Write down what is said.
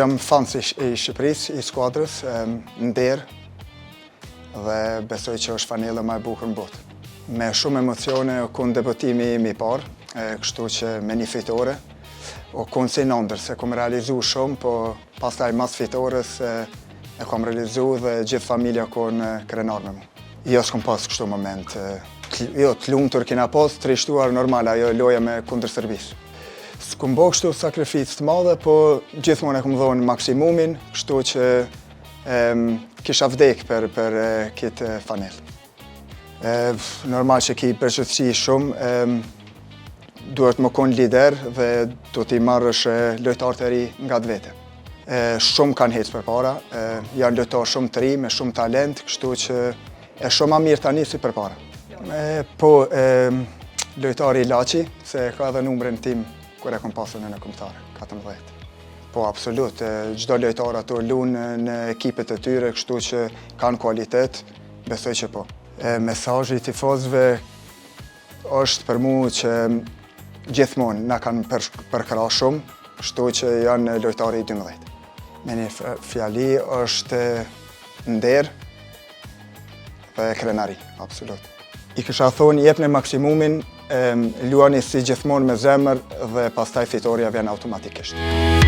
Jam fans i Shqipërisë, i skuadrës, nder dhe besoj që është fanella ma e bukur në botë. Me shumë emocione u kon debutimi im i parë, kështu që me një fitore. U kon si n'andërr, se kom realizu shumë, po pastaj mas fitores e kom realizu dhe gjithë familja kon krenar me mu. Jo, s'kom pas kështu moment. Jo, të lumtur kena pas, trishtuar normal, ajo loja me kundër Serbisë. S'kom bo kështu sakrificë të madhe, po gjithmonë e kom dhonë maksimumin, kështu që kisha vdek për, për këtë fanellë. Normal që ki përgjegjësi shumë, duhet me konë lider dhe do t'i marrësh lojtarët e ri nga të vete. Shumë kanë hecë përpara, janë lojtarë shumë të ri, me shumë talent, kështu që e shumë ma mirë tani si përpara. Po, lojtari Laçi, se ka edhe numrin tim kur e kom pasur në kombëtare, 14. Po, absolut, çdo lojtar ato lunë në ekipet e tyre, kështu që kanë kualitet, besoj që po. Mesazhi i tifozëve është për mu që gjithmonë na kanë përkrah shumë, kështu që janë lojtari i 12. Me një fjali është nder dhe krenari, absolut. I kisha thonë, jepni maksimumin, luani si gjithmonë me zemër dhe pastaj fitorja vjen automatikisht.